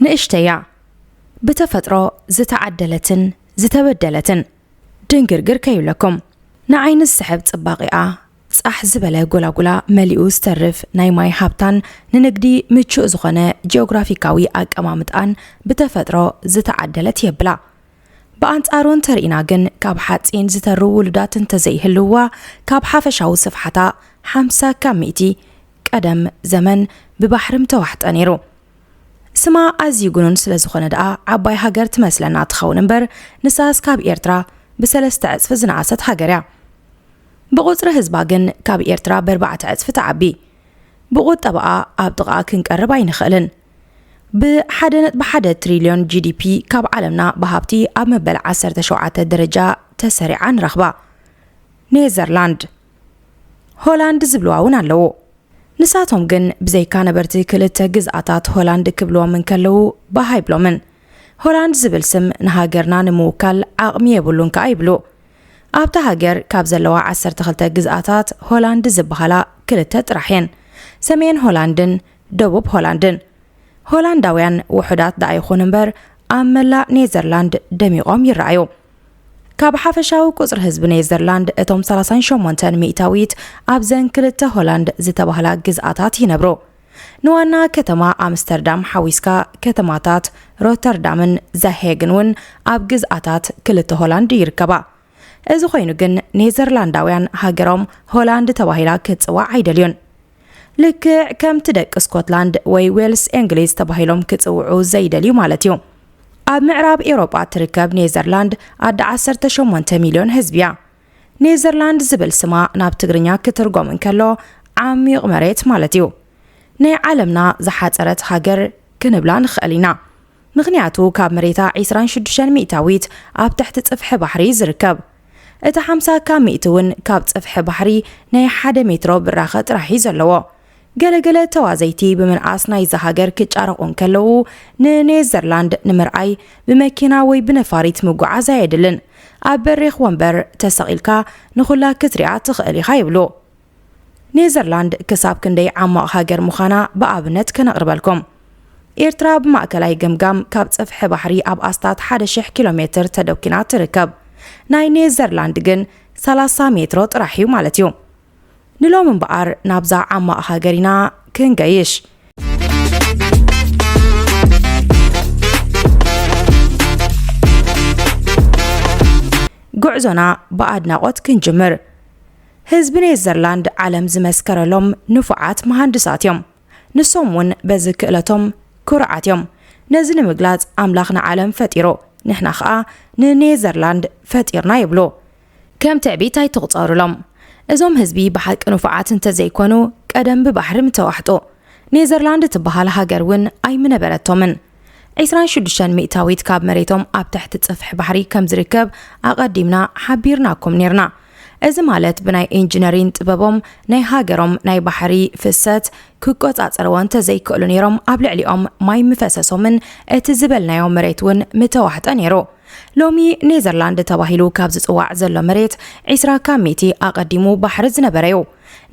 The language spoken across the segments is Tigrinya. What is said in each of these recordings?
ንእሽተያ፣ ብተፈጥሮ ዝተዓደለትን ዝተበደለትን። ድንግርግር ከይብለኩም፣ ንዓይኒ ዝስሕብ ጽባቒኣ፣ ጻሕ ዝበለ ጎላጉላ መሊኡ ዝተርፍ ናይ ማይ ሃብታን ንንግዲ ምቹእ ዝኾነ ጂኦግራፊካዊ ኣቀማምጣን ብተፈጥሮ ዝተዓደለት የብላ። ብኣንጻሩ እንተርኢና ግን፣ ካብ ሓጺን ዝተሩ ውሉዳት እንተዘይህልዋ፣ ካብ ሓፈሻዊ ስፍሓታ ሓምሳ ካብ ሚእቲ ቀደም ዘመን ብባሕሪ ምተዋሕጠ ነይሩ። ስማ ኣዝዩ ግኑን ስለ ዝኾነ ደኣ ዓባይ ሃገር ትመስለና ትኸውን እምበር፣ ንሳስ ካብ ኤርትራ ብሰለስተ ዕጽፊ ዝነኣሰት ሃገር እያ። ብቑጽሪ ህዝባ ግን ካብ ኤርትራ ብኣርባዕተ ዕጽፊ ትዓቢ። ብቑጠባኣ ኣብ ጥቓኣ ክንቀርብ ኣይንኽእልን። ብ ሓደ ነጥቢ ሓደ ትሪልዮን ጂ ዲ ፒ ካብ ዓለምና ብሃብቲ ኣብ መበል ዓሰርተ ሸውዓተ ደረጃ ተሰሪዓ ንረኽባ። ኔዘርላንድ፣ ሆላንድ ዝብልዋ እውን ኣለዉ። ንሳቶም ግን ብዘይካ ነበርቲ ክልተ ግዝኣታት ሆላንድ ክብልዎም እንከለዉ ባህ ኣይብሎምን። ሆላንድ ዝብል ስም ንሃገርና ንምውካል ዓቕሚ የብሉን ከኣ ይብሉ። ኣብታ ሃገር ካብ ዘለዋ ዓሰርተ ክልተ ግዝኣታት ሆላንድ ዝበሃላ ክልተ ጥራሕ እየን። ሰሜን ሆላንድን ደቡብ ሆላንድን። ሆላንዳውያን ውሑዳት ደኣ ይኹን እምበር ኣብ መላእ ኔዘርላንድ ደሚቖም ይረኣዩ። ካብ ሓፈሻዊ ቁጽሪ ህዝቢ ኔዘርላንድ እቶም ሰላሳን ሸሞንተን ሚእታዊት ኣብዘን ክልተ ሆላንድ ዝተባህላ ግዝኣታት ይነብሩ። ንዋና ከተማ ኣምስተርዳም ሓዊስካ ከተማታት ሮተርዳምን ዛሄግን እውን ኣብ ግዝኣታት ክልተ ሆላንድ ይርከባ። እዚ ኮይኑ ግን ኔዘርላንዳውያን ሃገሮም ሆላንድ ተባሂላ ክትጽዋዕ ኣይደልዩን። ልክዕ ከምቲ ደቂ ስኮትላንድ ወይ ዌልስ እንግሊዝ ተባሂሎም ክጽውዑ ዘይደልዩ ማለት እዩ። ኣብ ምዕራብ ኤውሮጳ ትርከብ ኔዘርላንድ ኣደ ዓሰርተ ሸሞንተ ሚልዮን ህዝቢ እያ። ኔዘርላንድ ዝብል ስማ ናብ ትግርኛ ክትርጎም እንከሎ ዓሚቕ መሬት ማለት እዩ። ናይ ዓለምና ዝሓጸረት ሃገር ክንብላ ንኽእል ኢና። ምኽንያቱ ካብ መሬታ ዒስራን ሽዱሽተን ሚእታዊት ኣብ ትሕቲ ጽፍሒ ባሕሪ እዩ ዝርከብ። እቲ ሓምሳ ካብ ሚእቲ እውን ካብ ጽፍሒ ባሕሪ ናይ ሓደ ሜትሮ ብራኸ ጥራሕ እዩ ዘለዎ። ገለገለ ተዋዘይቲ ብምንኣስ ናይዛ ሃገር ክጫረቑ እንከለዉ ንኔዘርላንድ ንምርኣይ ብመኪና ወይ ብነፋሪት ምጉዓዝ ኣየድልን። ኣብ በሪኽ ወንበር ተሰቒልካ ንኹላ ክትሪኣ ትኽእል ኢኻ ይብሉ። ኔዘርላንድ ክሳብ ክንደይ ዓማቕ ሃገር ምዃና ብኣብነት ከነቕርበልኩም። ኤርትራ ብማእከላይ ገምጋም ካብ ጽፍሒ ባሕሪ ኣብ ኣስታት ሓደ ሽሕ ኪሎ ሜትር ተደኪና ትርከብ። ናይ ኔዘርላንድ ግን ሰላሳ ሜትሮ ጥራሕ እዩ ማለት እዩ። ንሎም እምበኣር ናብዛ ዓማቕ ሃገር ኢና ክንገይሽ። ጉዕዞና ብኣድናቖት ክንጅምር። ህዝቢ ኔዘርላንድ ዓለም ዝመስከረሎም ንፉዓት መሃንድሳት እዮም። ንሶም እውን በዚ ክእለቶም ኩሩዓት እዮም። ነዚ ንምግላጽ ኣምላኽ ንዓለም ፈጢሩ፣ ንሕና ኸኣ ንኔዘርላንድ ፈጢርና ይብሉ። ከም ትዕቢት ኣይትቑጸሩሎም። እዞም ህዝቢ ብሓቂ ንፉዓት እንተዘይኮኑ ቀደም ብባሕሪ ምተዋሕጡ። ኔዘርላንድ ትበሃል ሃገር እውን ኣይምነበረቶምን። ዒስራን ሽዱሽተን ሚእታዊት ካብ መሬቶም ኣብ ትሕቲ ጽፍሒ ባሕሪ ከም ዝርከብ ኣቐዲምና ሓቢርናኩም ኔርና። እዚ ማለት ብናይ ኢንጂነሪን ጥበቦም ናይ ሃገሮም ናይ ባሕሪ ፍሰት ክቆጻጸርዎ እንተዘይክእሉ ኔሮም ኣብ ልዕሊኦም ማይ ምፈሰሶምን እቲ ዝበልናዮ መሬት እውን ምተዋሕጠ ኔሩ። ሎሚ ኔዘርላንድ ተባሂሉ ካብ ዝጽዋዕ ዘሎ መሬት ዒስራ ካብ ሚእቲ ኣቐዲሙ ባሕሪ ዝነበረ እዩ።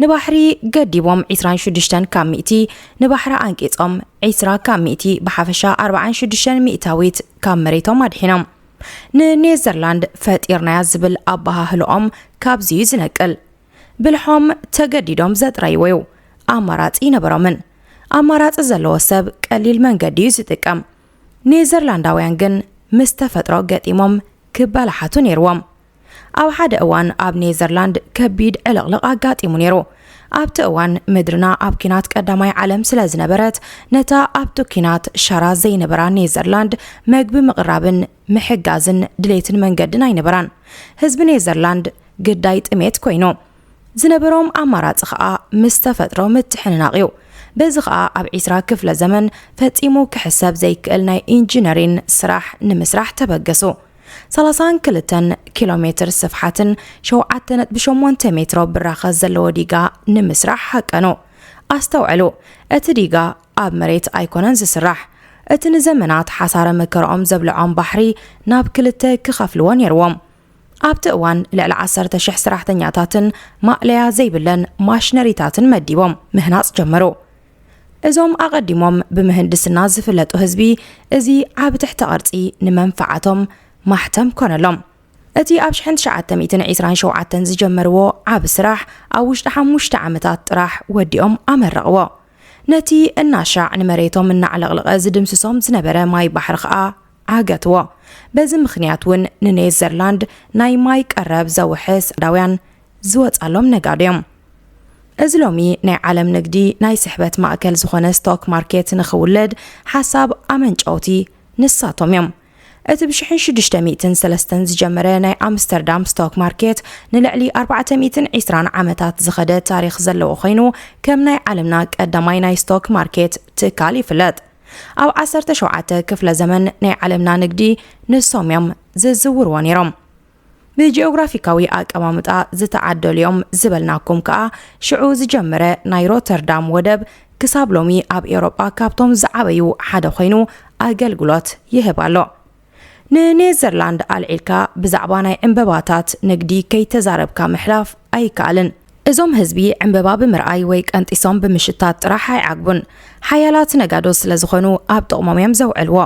ንባሕሪ ገዲቦም ዒስራን ሽዱሽተን ካብ ሚእቲ፣ ንባሕሪ ኣንቂጾም ዒስራ ካብ ሚእቲ፣ ብሓፈሻ ኣርባዓን ሽዱሽተን ሚእታዊት ካብ መሬቶም ኣድሒኖም። ንኔዘርላንድ ፈጢርናያ ዝብል ኣበሃህልኦም ካብዚ እዩ ዝነቅል። ብልሖም ተገዲዶም ዘጥረይዎ እዩ። ኣማራጺ ይነበሮምን። ኣማራጺ ዘለዎ ሰብ ቀሊል መንገዲ እዩ ዝጥቀም። ኔዘርላንዳውያን ግን ምስ ተፈጥሮ ገጢሞም ክበላሓቱ ነይርዎም። ኣብ ሓደ እዋን ኣብ ኔዘርላንድ ከቢድ ዕልቕልቕ ኣጋጢሙ ነይሩ። ኣብቲ እዋን ምድርና ኣብ ኲናት ቀዳማይ ዓለም ስለ ዝነበረት፣ ነታ ኣብቲ ኲናት ሻራ ዘይነበራ ኔዘርላንድ መግቢ ምቕራብን ምሕጋዝን ድሌትን መንገድን ኣይነበራን። ህዝቢ ኔዘርላንድ ግዳይ ጥሜት ኮይኑ። ዝነበሮም ኣማራጺ ኸኣ ምስ ተፈጥሮ ምትሕንናቕ እዩ። በዚ ኸኣ ኣብ ዒስራ ክፍለ ዘመን ፈጺሙ ክሕሰብ ዘይክእል ናይ ኢንጂነሪን ስራሕ ንምስራሕ ተበገሱ። ሰላሳን ክልተን ኪሎ ሜትር ስፍሓትን ሸውዓተ ነጥቢ ሸሞንተ ሜትሮ ብራኸ ዘለዎ ዲጋ ንምስራሕ ሃቀኑ። ኣስተውዕሉ፣ እቲ ዲጋ ኣብ መሬት ኣይኮነን ዝስራሕ። እቲ ንዘመናት ሓሳረ መከራኦም ዘብልዖም ባሕሪ ናብ ክልተ ክኸፍልዎ ነይርዎም። ኣብቲ እዋን ልዕሊ ዓሰርተ ሽሕ ሰራሕተኛታትን ማእለያ ዘይብለን ማሽነሪታትን መዲቦም ምህናጽ ጀመሩ። እዞም ኣቐዲሞም ብምህንድስና ዝፍለጡ ህዝቢ፣ እዚ ዓቢ ትሕተ ቅርጺ ንመንፈዓቶም ማሕተም ኮነሎም። እቲ ኣብ ሽሕን ትሽዓተ ሚእትን ዕስራን ሸውዓተን ዝጀመርዎ ዓቢ ስራሕ ኣብ ውሽጢ ሓሙሽተ ዓመታት ጥራሕ ወዲኦም ኣመረቕዎ። ነቲ እናሻዕ ንመሬቶም እናዕለቕለቐ ዝድምስሶም ዝነበረ ማይ ባሕሪ ኸኣ ዓገትዎ። በዚ ምኽንያት እውን ንኔዘርላንድ ናይ ማይ ቀረብ ዘውሕስ ዳውያን ዝወጻሎም ነጋዶ እዮም። እዚ ሎሚ ናይ ዓለም ንግዲ ናይ ስሕበት ማእከል ዝኾነ ስቶክ ማርኬት ንኽውለድ ሓሳብ ኣመንጨውቲ ንሳቶም እዮም። እቲ ብሽሕን ሽዱሽተ ሚእትን ሰለስተን ዝጀመረ ናይ ኣምስተርዳም ስቶክ ማርኬት ንልዕሊ ኣርባዕተ ሚእትን ዕስራን ዓመታት ዝኸደ ታሪኽ ዘለዎ ኮይኑ፣ ከም ናይ ዓለምና ቀዳማይ ናይ ስቶክ ማርኬት ትካል ይፍለጥ። ኣብ ዓሰርተ ሸውዓተ ክፍለ ዘመን ናይ ዓለምና ንግዲ ንሶም እዮም ዝዝውርዎ ነይሮም። ብጂኦግራፊካዊ ኣቀማምጣ ዝተዓደሉ እዮም ዝበልናኩም ከኣ፣ ሽዑ ዝጀመረ ናይ ሮተርዳም ወደብ ክሳብ ሎሚ ኣብ ኤውሮጳ ካብቶም ዝዓበዩ ሓደ ኮይኑ ኣገልግሎት ይህብ ኣሎ። ንኔዘርላንድ ኣልዒልካ ብዛዕባ ናይ ዕምበባታት ንግዲ ከይተዛረብካ ምሕላፍ ኣይከኣልን። እዞም ህዝቢ ዕምበባ ብምርኣይ ወይ ቀንጢሶም ብምሽታት ጥራሕ ኣይዓግቡን። ሓያላት ነጋዶ ስለ ዝኾኑ ኣብ ጥቕሞም እዮም ዘውዕልዎ።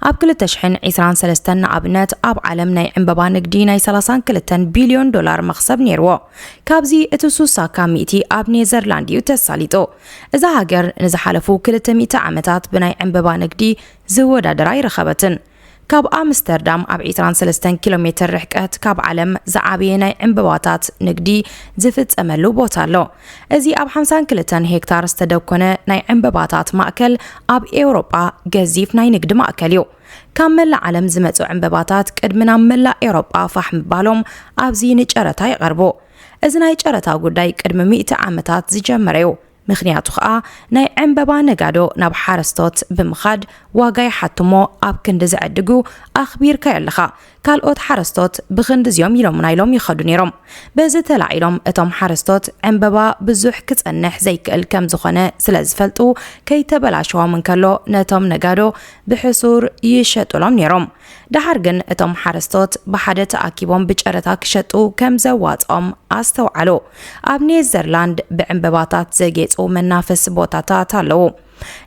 ኣብ ክልተ ሽሕን ዕስራን ሰለስተን ንኣብነት ኣብ ዓለም ናይ ዕምበባ ንግዲ ናይ ሰላሳን ክልተን ቢልዮን ዶላር መኽሰብ ነይርዎ። ካብዚ እቲ ሱሳ ካብ ሚእቲ ኣብ ኔዘርላንድ እዩ ተሳሊጡ። እዛ ሃገር ንዝሓለፉ ክልተ ሚእቲ ዓመታት ብናይ ዕምበባ ንግዲ ዝወዳደር ኣይረኸበትን። ካብ ኣምስተርዳም ኣብ ዕስራን ሰለስተን ኪሎ ሜትር ርሕቀት ካብ ዓለም ዝዓበየ ናይ ዕምበባታት ንግዲ ዝፍጸመሉ ቦታ ኣሎ። እዚ ኣብ ሓምሳን ክልተን ሄክታር ዝተደኮነ ናይ ዕምበባታት ማእከል ኣብ ኤውሮጳ ገዚፍ ናይ ንግዲ ማእከል እዩ። ካብ መላእ ዓለም ዝመጹ ዕምበባታት ቅድሚ ናብ መላእ ኤውሮጳ ፋሕ ምባሎም ኣብዚ ንጨረታ ይቐርቡ። እዚ ናይ ጨረታ ጉዳይ ቅድሚ ሚእቲ ዓመታት ዝጀመረ እዩ። ምኽንያቱ ኸኣ ናይ ዕምበባ ነጋዶ ናብ ሓረስቶት ብምኻድ ዋጋ ይሓቱ እሞ ኣብ ክንዲ ዝዕድጉ ኣኽቢርካዮ ኣለኻ። ካልኦት ሓረስቶት ብኽንዲ እዚኦም ኢሎምና ኢሎም ይኸዱ ነይሮም። በዚ ተላዒሎም እቶም ሓረስቶት ዕምበባ ብዙሕ ክጸንሕ ዘይክእል ከም ዝኾነ ስለ ዝፈልጡ ከይተበላሸዎም እንከሎ ነቶም ነጋዶ ብሕሱር ይሸጡሎም ነይሮም። ደሓር ግን እቶም ሓረስቶት ብሓደ ተኣኪቦም ብጨረታ ክሸጡ ከም ዘዋጽኦም ኣስተውዓሉ። ኣብ ኔዘርላንድ ብዕምበባታት ዘጌጹ መናፈሲ ቦታታት ኣለዉ።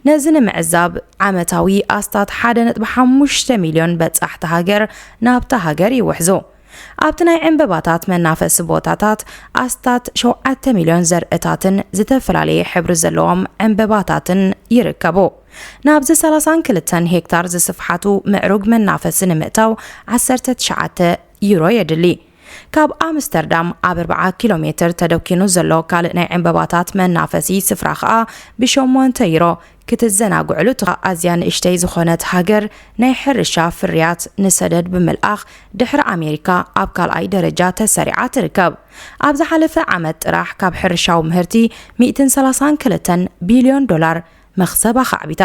ነዚ ንምዕዛብ ዓመታዊ ኣስታት ሓደ ነጥቢ ሓሙሽተ ሚልዮን በጻሕቲ ሃገር ናብታ ሃገር ይውሕዙ። ኣብቲ ናይ ዕምበባታት መናፈሲ ቦታታት ኣስታት ሸውዓተ ሚልዮን ዘርእታትን ዝተፈላለየ ሕብሪ ዘለዎም ዕምበባታትን ይርከቡ። ናብዚ ሰላሳን ክልተን ሄክታር ዝስፍሓቱ ምዕሩግ መናፈሲ ንምእታው ዓሰርተ ትሽዓተ ዩሮ የድሊ። ካብ ኣምስተርዳም ኣብ ኣርብዓ ኪሎ ሜትር ተደኪኑ ዘሎ ካልእ ናይ ዕምበባታት መናፈሲ ስፍራ ኸኣ ብሸሞንተ ዩሮ ክትዘናግዕሉ ትኽእሉ። ኣዝያ ንእሽተይ ዝኾነት ሃገር ናይ ሕርሻ ፍርያት ንሰደድ ብምልኣኽ ድሕሪ ኣሜሪካ ኣብ ካልኣይ ደረጃ ተሰሪዓ ትርከብ። ኣብ ዝሓለፈ ዓመት ጥራሕ ካብ ሕርሻዊ ምህርቲ ሚእትን ሰላሳን ክልተን ቢልዮን ዶላር መኽሰብ ኣኻዕቢታ።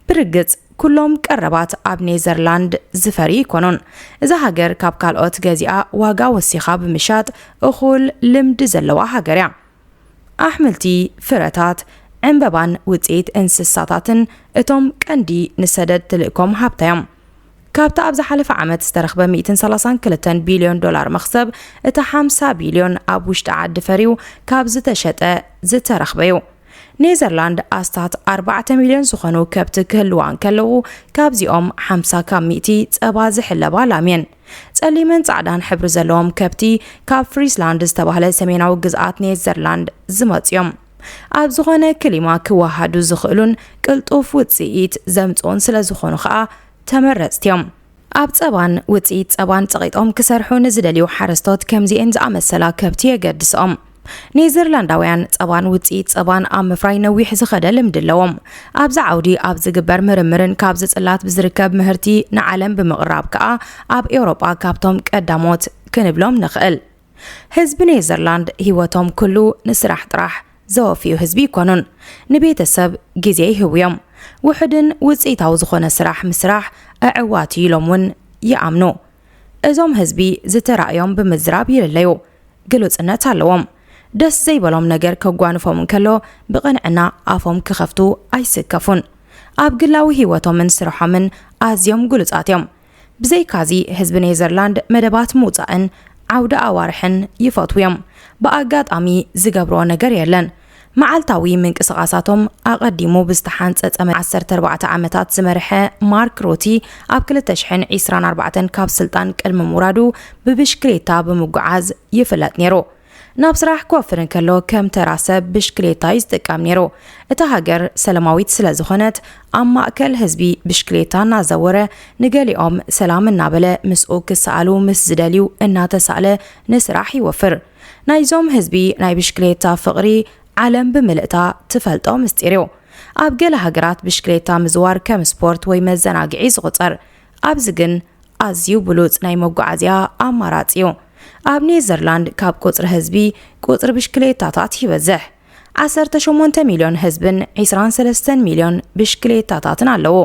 ብርግጽ ኩሎም ቀረባት ኣብ ኔዘርላንድ ዝፈርዩ ኣይኮኑን። እዛ ሃገር ካብ ካልኦት ገዚኣ ዋጋ ወሲኻ ብምሻጥ እኹል ልምዲ ዘለዋ ሃገር እያ። ኣሕምልቲ፣ ፍረታት፣ ዕምበባን ውጽኢት እንስሳታትን እቶም ቀንዲ ንሰደድ ትልእኮም ሃብታ እዮም። ካብቲ ኣብ ዝሓለፈ ዓመት ዝተረኽበ ሚእትን ሰላሳን ክልተን ቢልዮን ዶላር መኽሰብ፣ እቲ ሓምሳ ቢልዮን ኣብ ውሽጢ ዓዲ ፈርዩ ካብ ዝተሸጠ ዝተረኽበ እዩ። ኔዘርላንድ ኣስታት ኣርባዕተ ሚልዮን ዝኾኑ ከብቲ ክህልዋ እንከለዉ፣ ካብዚኦም ሓምሳ ካብ ሚእቲ ጸባ ዝሕለባ ላም እየን። ጸሊምን ጻዕዳን ሕብሪ ዘለዎም ከብቲ ካብ ፍሪስላንድ ዝተባህለ ሰሜናዊ ግዝኣት ኔዘርላንድ ዝመጹ እዮም። ኣብ ዝኾነ ክሊማ ክወሃዱ ዝኽእሉን ቅልጡፍ ውጽኢት ዘምጽኡን ስለ ዝኾኑ ኸኣ ተመረጽቲ እዮም። ኣብ ጸባን ውጽኢት ጸባን ጸቒጦም ክሰርሑ ንዝደልዩ ሓረስቶት ከምዚኤን ዝኣመሰላ ከብቲ የገድስኦም። ኔዘርላንዳውያን ጸባን ውጽኢት ጸባን ኣብ ምፍራይ ነዊሕ ዝኸደ ልምዲ ኣለዎም። ኣብዚ ዓውዲ ኣብ ዝግበር ምርምርን ካብዚ ጽላት ብዝርከብ ምህርቲ ንዓለም ብምቕራብ ከኣ ኣብ ኤውሮጳ ካብቶም ቀዳሞት ክንብሎም ንኽእል። ህዝቢ ኔዘርላንድ ህይወቶም ኩሉ ንስራሕ ጥራሕ ዘወፍዩ ህዝቢ ኣይኮኑን። ንቤተሰብ ግዜ ይህቡ እዮም። ውሑድን ውጽኢታዊ ዝኾነ ስራሕ ምስራሕ ኣዕዋቲ ኢሎም እውን ይኣምኑ። እዞም ህዝቢ ዝተራእዮም ብምዝራብ ይልለዩ። ግሉጽነት ኣለዎም። ደስ ዘይበሎም ነገር ከጓንፎም እንከሎ ብቕንዕና ኣፎም ክኸፍቱ ኣይስከፉን። ኣብ ግላዊ ህይወቶምን ስርሖምን ኣዝዮም ግሉጻት እዮም። ብዘይካዚ ህዝቢ ኔዘርላንድ መደባት ምውጻእን ዓውደ ኣዋርሕን ይፈትዉ እዮም። ብኣጋጣሚ ዝገብርዎ ነገር የለን። መዓልታዊ ምንቅስቓሳቶም ኣቐዲሙ ብዝተሓንጸጸ ዓሰርተ ኣርባዕተ ዓመታት ዝመርሐ ማርክ ሩቲ፣ ኣብ ክልተ ሽሕን ዕስራን ኣርባዕተን ካብ ስልጣን ቅድሚ ምውራዱ ብብሽክሌታ ብምጉዓዝ ይፍለጥ ነይሩ። ናብ ስራሕ ክወፍር እንከሎ ከም ተራ ሰብ ብሽክሌታ እዩ ዝጥቀም ነይሩ። እታ ሃገር ሰላማዊት ስለ ዝኾነት ኣብ ማእከል ህዝቢ ብሽክሌታ እናዘወረ ንገሊኦም ሰላም እናበለ ምስኡ ክሰኣሉ ምስ ዝደልዩ እናተሳእለ ንስራሕ ይወፍር። ናይዞም ህዝቢ ናይ ብሽክሌታ ፍቕሪ ዓለም ብምልእታ ትፈልጦ ምስጢር እዩ። ኣብ ገለ ሃገራት ብሽክሌታ ምዝዋር ከም ስፖርት ወይ መዘናግዒ ዝቑጸር፣ ኣብዚ ግን ኣዝዩ ብሉጽ ናይ መጓዓዝያ ኣማራጺ እዩ። ኣብ ኔዘርላንድ ካብ ቁጽሪ ህዝቢ ቁጽሪ ብሽክሌታታት ይበዝሕ። ዓሰርተ ሸሞንተ ሚልዮን ህዝብን ዕስራን ሰለስተን ሚልዮን ብሽክሌታታትን ኣለዎ።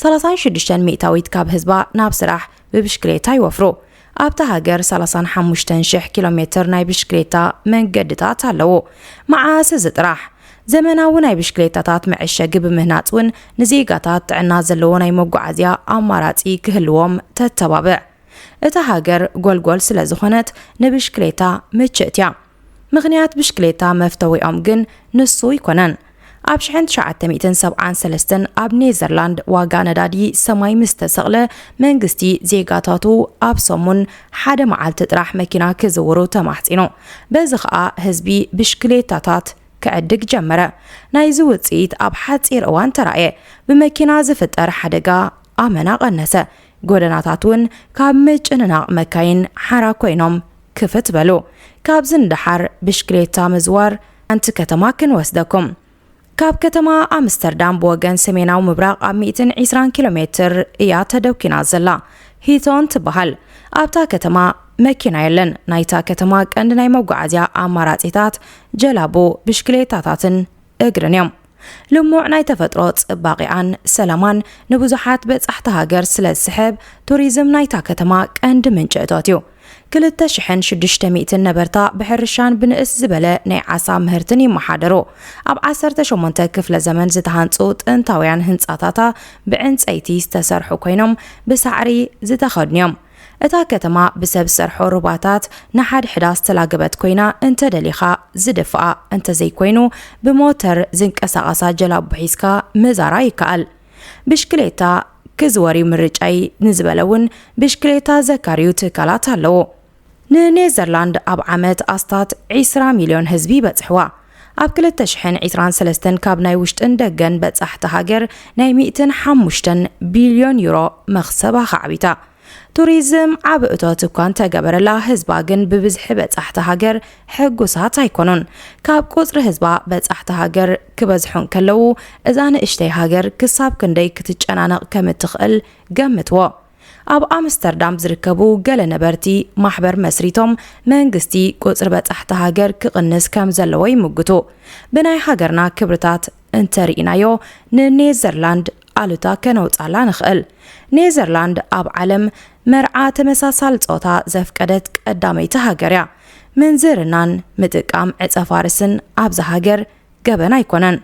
ሰላሳን ሽዱሽተን ሚእታዊት ካብ ህዝባ ናብ ስራሕ ብብሽክሌታ ይወፍሩ። ኣብታ ሃገር ሰላሳን ሓሙሽተን ሽሕ ኪሎ ሜትር ናይ ብሽክሌታ መንገድታት ኣለዎ። መዓስ እዚ ጥራሕ? ዘመናዊ ናይ ብሽክሌታታት መዐሸጊ ብምህናጽ እውን ንዜጋታት ጥዕና ዘለዎ ናይ መጓዓዝያ ኣማራጺ ክህልዎም ተተባብዕ። እታ ሃገር ጎልጎል ስለ ዝኾነት ንብሽክሌታ ምችእቲ እያ። ምኽንያት ብሽክሌታ መፍተዊኦም ግን ንሱ ኣይኮነን። ኣብ ሽሕን ትሽዓተ ሚእትን ሰብዓን ሰለስተን ኣብ ኔዘርላንድ ዋጋ ነዳዲ ሰማይ ምስ ተሰቕለ፣ መንግስቲ ዜጋታቱ ኣብ ሰሙን ሓደ መዓልቲ ጥራሕ መኪና ክዝውሩ ተማሕጺኑ። በዚ ኸኣ ህዝቢ ብሽክሌታታት ክዕድግ ጀመረ። ናይዚ ውጽኢት ኣብ ሓጺር እዋን ተራእየ። ብመኪና ዝፍጠር ሓደጋ ኣመና ቀነሰ። ጎደናታት እውን ካብ ምጭንናቕ መካይን ሓራ ኮይኖም ክፍት በሉ። ካብዚ ንደሓር ብሽክሌታ ምዝዋር ሓንቲ ከተማ ክንወስደኩም። ካብ ከተማ ኣምስተርዳም ብወገን ሰሜናዊ ምብራቕ ኣብ ሚእትን ዕስራን ኪሎ ሜትር እያ ተደኪና ዘላ። ሂቶን ትበሃል። ኣብታ ከተማ መኪና የለን። ናይታ ከተማ ቀንዲ ናይ መጓዓዝያ ኣማራጺታት ጀላቡ፣ ብሽክሌታታትን እግርን እዮም። ልሙዕ ናይ ተፈጥሮ ጽባቒኣን ሰላማን ንብዙሓት በጻሕቲ ሃገር ስለ ዝስሕብ፣ ቱሪዝም ናይታ ከተማ ቀንዲ ምንጪ እቶት እዩ። ክልተ ሽሕን ሽዱሽተ ሚእትን ነበርታ ብሕርሻን ብንእስ ዝበለ ናይ ዓሳ ምህርትን ይመሓደሩ። ኣብ ዓሰርተ ሸሞንተ ክፍለ ዘመን ዝተሃንጹ ጥንታውያን ህንጻታታ ብዕንጸይቲ ዝተሰርሑ ኮይኖም ብሳዕሪ ዝተኸድኑ እዮም። እታ ከተማ ብሰብ ዝሰርሖ ሩባታት ንሓድሕዳ ዝተላገበት ኮይና፣ እንተደሊኻ ዝድፍኣ እንተዘይኮይኑ ብሞተር ዝንቀሳቐሳ ጀላቡ ሒዝካ ምዛራ ይከኣል። ብሽክሌታ ክዝወር እዩ ምርጫይ ንዝበለ እውን ብሽክሌታ ዘካርዩ ትካላት ኣለዎ። ንኔዘርላንድ ኣብ ዓመት ኣስታት ዕስራ ሚልዮን ህዝቢ ይበጽሕዋ። ኣብ ክልተ ሽሕን ዕስራን ሰለስተን ካብ ናይ ውሽጥን ደገን በጻሕቲ ሃገር ናይ ሚእትን ሓሙሽተን ቢልዮን ዩሮ መኽሰብ ኣኻዕቢታ። ቱሪዝም ዓቢ እቶት እኳ እንተገበረላ፣ ህዝባ ግን ብብዝሒ በጻሕቲ ሃገር ሕጉሳት ኣይኮኑን። ካብ ቁጽሪ ህዝባ በጻሕቲ ሃገር ክበዝሑ እንከለዉ፣ እዛ ንእሽተይ ሃገር ክሳብ ክንደይ ክትጨናነቕ ከም እትኽእል ገምትዎ። ኣብ ኣምስተርዳም ዝርከቡ ገለ ነበርቲ ማሕበር መስሪቶም፣ መንግስቲ ቁጽሪ በጻሕቲ ሃገር ክቕንስ ከም ዘለዎ ይምጉቱ። ብናይ ሃገርና ክብርታት እንተርኢናዮ፣ ንኔዘርላንድ ኣሉታ ከነውጻላ ንኽእል። ኔዘርላንድ ኣብ ዓለም መርዓ ተመሳሳሊ ጾታ ዘፍቀደት ቀዳመይቲ ሃገር እያ። ምንዝርናን ምጥቃም ዕጸ ፋርስን ኣብዛ ሃገር ገበን ኣይኮነን።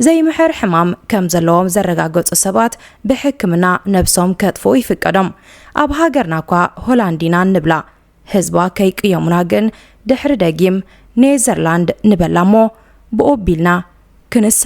ዘይምሕር ሕማም ከም ዘለዎም ዘረጋገጹ ሰባት ብሕክምና ነብሶም ከጥፍኡ ይፍቀዶም። ኣብ ሃገርና እኳ ሆላንዲና ንብላ። ህዝባ ከይቅየሙና ግን ድሕሪ ደጊም ኔዘርላንድ ንበላ እሞ ብኡ ቢልና ክንሰና